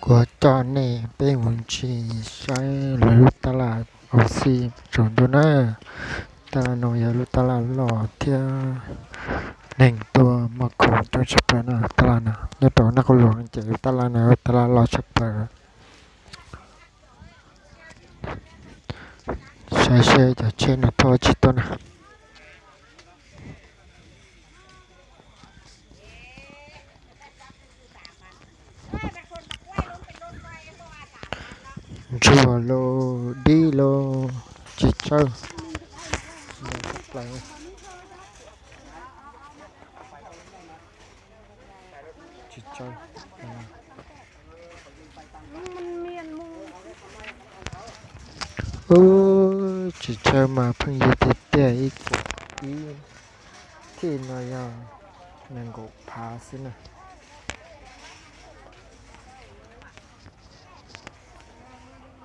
Kuv coj nej peb mus ncig saib lawv lub tab laj ua si tsaus ntuj na. Tab laj no yog lub tab laj loj thiab neeg tuaj muag khoom coob tshaj plaws na. Tab laj no nyob rau Naj Qub Luas ces tab laj no tab laj loj tshaj plaws. Saib seb cov tsheb no thauj tsis tuaj na. Ntsuag los dib los tsis tsawg. Tsis tsawg. Ub, tsis tsawg mas pheej yig tiag tiag, ib, ib thij no yog nees nkaum phav xwb na.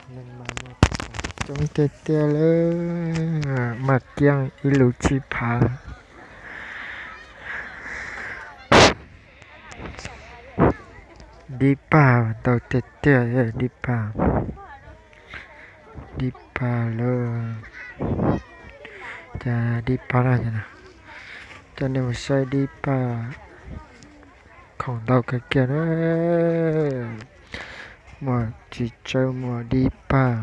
Neeg mas coob tiag tiag li, mas kiag ib lub tsib phav. Dib pag ntau tiag tiag, dib pag, dib pag lawm. Cas dib pag na, coj nej mus saib dib pag, khoom ntau kawg kiag na. Muaj tsis tsawg, muaj dib pag,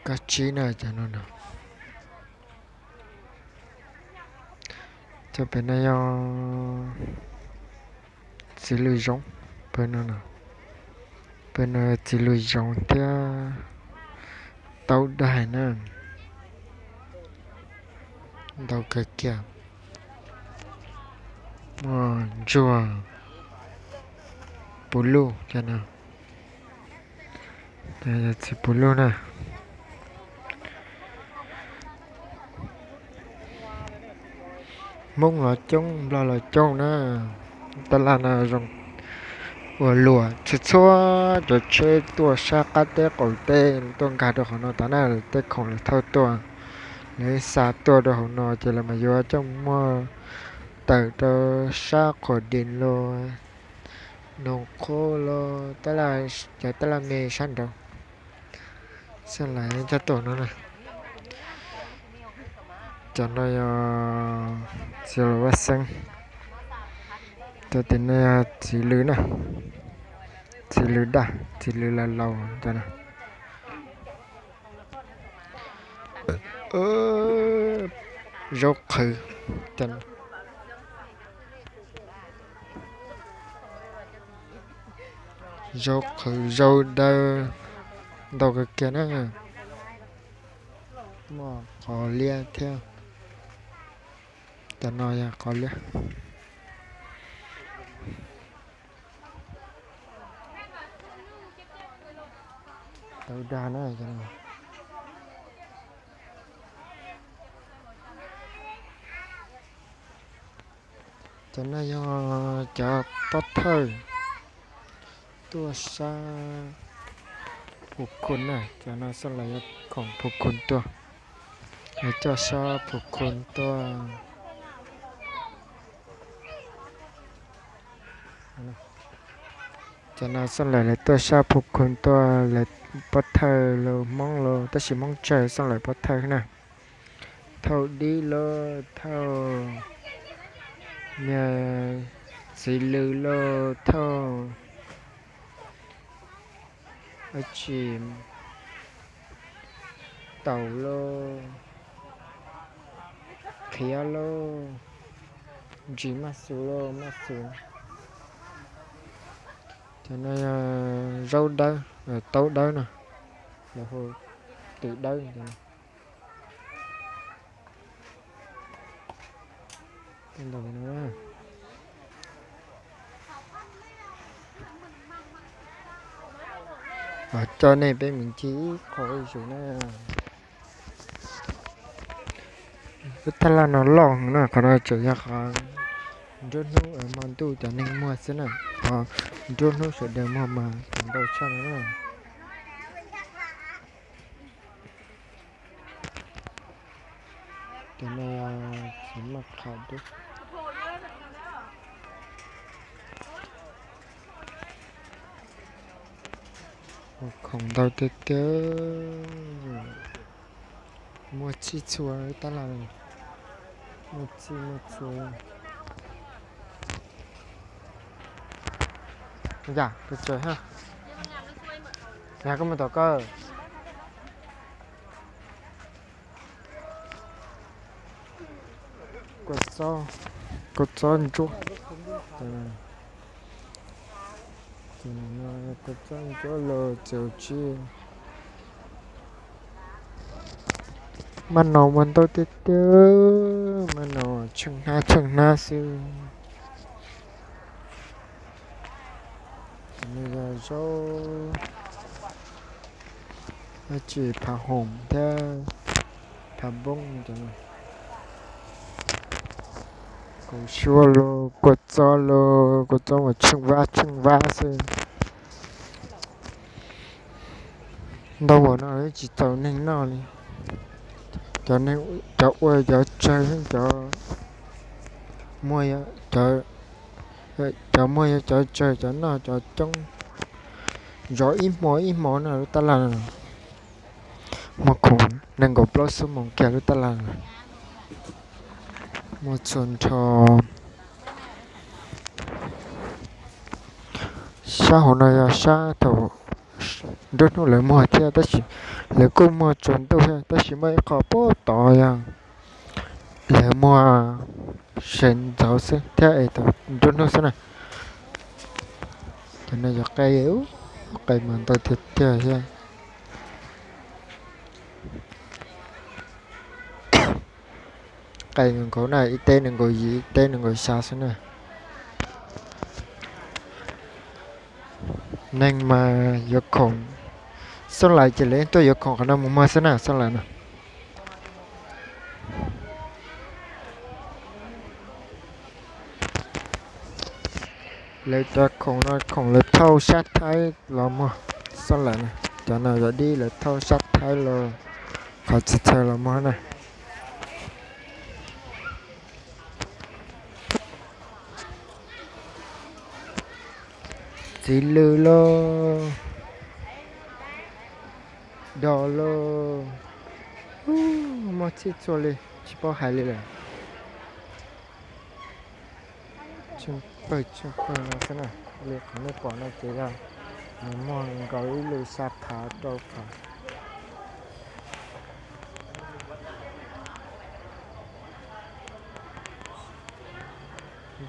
kab tsib na cov no no. Cov pem no yog txiv lws zoov, pem no, pem no txiv lws zoov thiab taub daig na. Ntau kawg kiag. Muaj ntsuag, puv luj cov no. Txiv puv luj na. Hmoob los coob, Nplog los coob na. Tab laj no zoo ua luam txhua txhua cov tsheb tuaj sab qab teb qaum teb tuaj nkag rau hauv no tas na, tej khoom lawv thauj tuaj, lawv xa tuaj rau hauv no ces lawv mas yuav coj muag tawm rau sab Qhuas Dis los Noog Qhuab los cov tab laj me sab nraud. Xeeb Laus coj tuaj no na. Cov no yog txiv Laus Vaj Xeeb, cov tim no yog txiv lws na, txiv lws daj, txiv lws laus laus cov no. Zaub qhwv, zaub qhwv, zaub dawb, ntau kawg kiag na. Muaj qos liab thiab. Cov no yog qos liab. Tau dag na. Cov no yog cov pob thawj tuaj sab Phu Khun na, cov no xwb los yog khoom Phu Khun tuaj, yog coj sab Phu Khun tuaj. Cov no xwb los lawv tuaj sab Phu Khun tuaj, lawv pob thawj los Hmoob los tab sis Hmoob tsawg xwb los pob thawj na. Thauj dib los thauj, niag txiv lws los thauj, tsis, taum los, qhiav los, ntsis maj xus los maj xus. Cov no yog zaub dawb, taub dawb no, lawv hu twm dawb. Coj nej peb mus ncig ib qho zuj zus na. Lub taj laj no loj na, qhov no tseem yog qhov nruab hnub hmo ntuj cov neeg muag xwb na, qhov nruab hnub sawv daws muag mas tseem ntau tshaj no na. Cov no txiv maj qha dub. Khoom ntau tiag tiag. Muaj txhij txhua tab laj. Muaj txhij muaj txhua. Yam pes tsawg ha? Yog koj mus tom koj. Kua txob, kua txob ntsuab. Kua txob ntsuab los txaus tsib. Maj no muaj ntau tiag tiag, maj no tsheej hnab tsheej hnab xwb. Cov no yog zaub, dab tsi, phav hoom thiab phav npoob cov no. Kaus suab los, kua txob los, kua txob mas tsheej vab tsheej vab xwb. Ntau npaum no tsis txaus neeg noj li. Cov neeg, cov ua cov tsawg, cov muaj, cov muaj yog cov tsawg, cov noj cov coob. Zov ib hmo ib hmo no lub tab laj no. Muaj khoom nees nkaum plaub xuab moos kiag lub tab laj no. Muaj txhua nrho. Sab hauv no yog sab thaum nruab hnub lawv muag thiab, tab sis lawv kuj muag tsaus ntuj thiab, tab sis muaj ib qho puag tod yog lawv muag sawv ntxov xwb thiab es thaum nruab hnub xwb na. Cov no yog qe, qe mas ntau tiag tiag thiab. Qe nees nkaum na, ib teb nees nkaum yim, ib teb nees nkaum xya xwb na. Neeg mas yuav khoom, xob lais ces lawv tuaj yuav khoom qhov no mus muag xwb na, xob lais no. Lawv cov khoom no khoom lawv thauj sab Thaib los muag, xob lais na. Cov no yog dib lawv thauj sab Thaib los qhov txhia txhia los muag na. Txiv lws lauj, dog lauj, muaj txhij txhua li tsis paub hais li lawm. Tsheej pawg tsheej pawg no xwb na, li qhov nej pom no ces yog nws muag nkaus ib lub xya phav rau phav.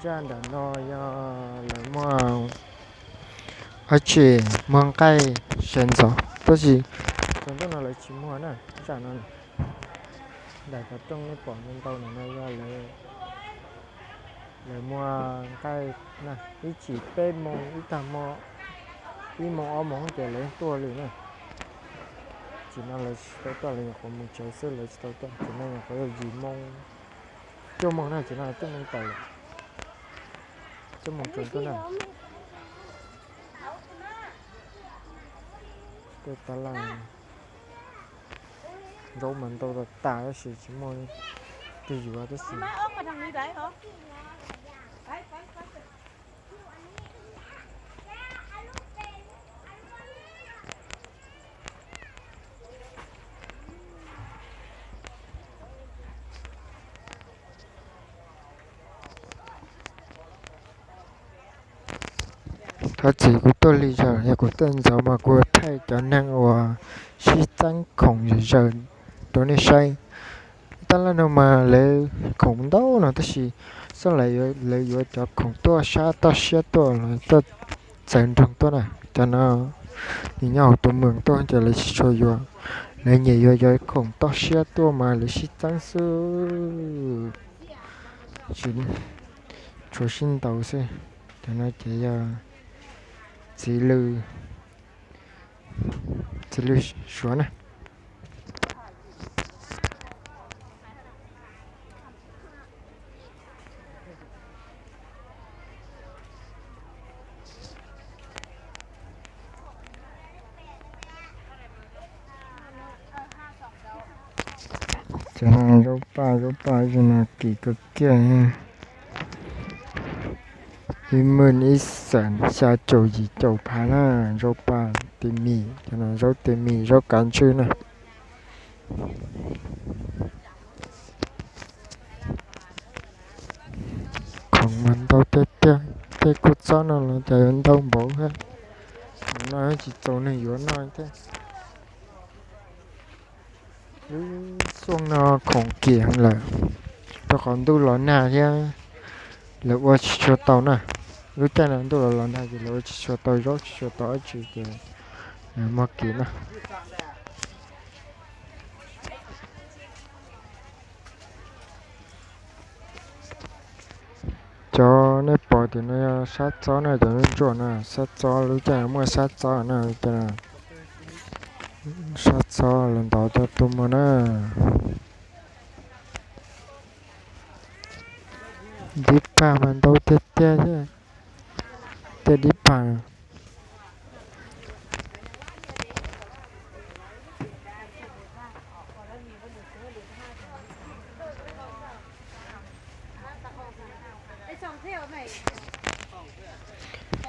Zaj nram no yog lawv muag, dab tsi, muag nqaij sawv ntxov, tab sis tsaus ntuj no lawv tsis muag na. Zaj no, nram cov rooj nej pom ntau ntau no yog lawv muag nqaij na, ib tsam peb moos ib tag hmo, ib moos ob moos ces lawv tuaj li na. Tsim no lawv tsis tau tuaj, lawv nyuam qhuav mus tsev xwb, lawv tsis tau tuaj. Tsim no nyuam qhuav yog yim moos, cuaj moos na, tsim no cuaj moos tawm lawm, cuaj moos tsaus ntuj na. Tej tab laj, zaub mas ntau tas tas tab sis tsis muaj twg yuav tab sis. Thov txim kuv tuaj lig zog, yog kuv tuaj ntxov mas kuv thaij cov neeg uas sib txeeb khoom zom zaws rau nej saib. Tab laj no mas lawv khoom ntau no tab sis xob lais lawv yuav cov khoom tuaj sab toj siab tuaj los tuaj txawv nroog tuaj na. Cov no nws nyob hauv tus moos tuaj ces lawv tsis tshua yuav, lawv nyiam yuav cov khoom toj siab tuaj mas lawv sib txeeb xwb, tsis tshua sib ntaus xwb. Cov no ces yog txiv lws, txiv lws suav na. Cov zaub paj, zaub paj zoo no kim kawg kiag. Ib hmos ib xees xya caum yim caum phav na, zaub paj. tis mis, cov no zaub tis mis, zaub kav ntswj na. Khoom mas ntau tiag tiag, tej kua txob no los cas yuav ntau npaum thiab. No tsis txaus neeg yuav noj thiab. Lub xyoo no khoom kim heev lawm, rau qhov ntuj los nag thiab lawv ua tsis tshua tau na. Lub caij no ntuj los los nag ces lawv ua tsis tshua tau zaub tsis tshua tau dab tsi ces muag kim na. Cov nej pom tim no yog sab txob na, cov ntsuag na, sab txob, lub caij no muaj sab txob na, sab txob los ntov coj tuaj muag na. Dib pag mas ntau tiag tiag thiab, tej dib pag.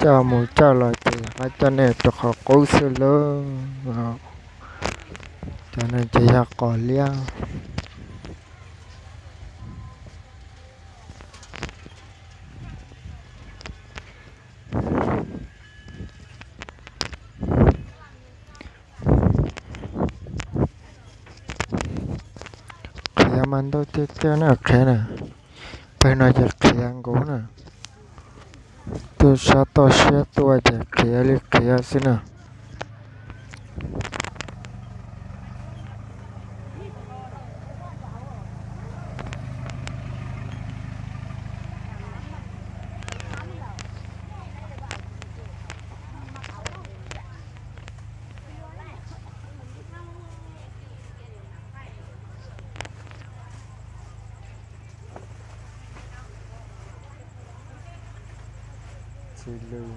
Coj mus coj los ces qab coj nej rau qhov qub xwb lauj. Cov no ces yog qos liab. Qhiav mas ntau tiag tiag na qhiav na. Pawg no ces qhiav nkaus na. Tuaj sab toj siab tuaj ces qhiav li qhiav xwb na. Tsis lw.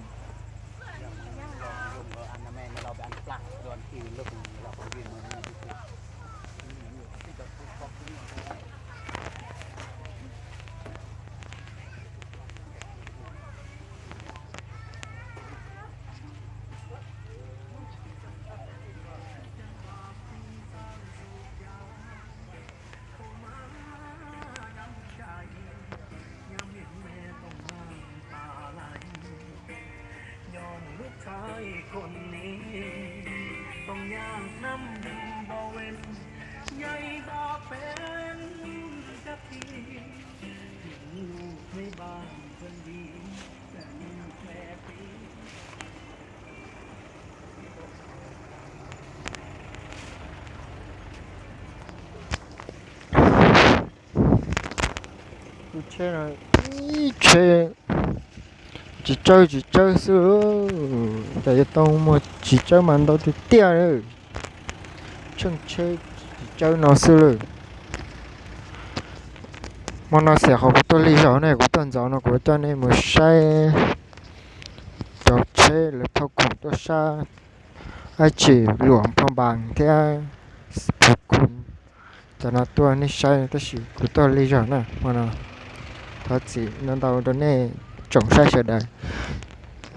Tus tsheb no ib tsheb tsis tsawb tsis tsawb xwb, cas yuav tau muaj tsis tsawb mas ntau tiag tiag. Tsheej tsheb tsis tsawb no xwb lawm. Hmo no xiam qhov kuv tuaj lig zog ne, kuv tuaj ntxov no kuv coj nej mus saib cov tsheb lawv thauj khoom tuaj sab dab tsi, Luam Phaj Npas thiab Phuv Khoom, cov no tuaj nej saib tab sis kuv tuaj lig zog na hmo no. Thov txim ntau ntau rau nej tsoom saib sawv daws.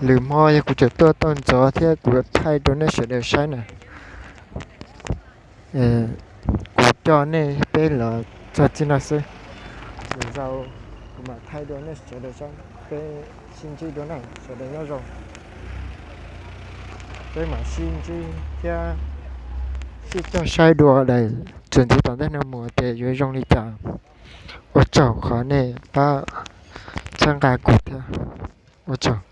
Lwm hmo yog kuv tseem tuaj tau ntxov thiab kuv thaij rau nej sawv daws saib na. Kuv coj nej peb los txog txij no xwb, lwm zaus kuv mam thaij dua nej sawv daws saib. Peb sib ntsib dua na, sawv daws nyob zoo. Peb mam sib ntsib thiab sib coj saib dua daim txuas ntxiv tom ntej no mus tias yuav zoo li cas. Ua tsaug qhov nej pab txhawb nqa kuv thiab. Ua tsaug.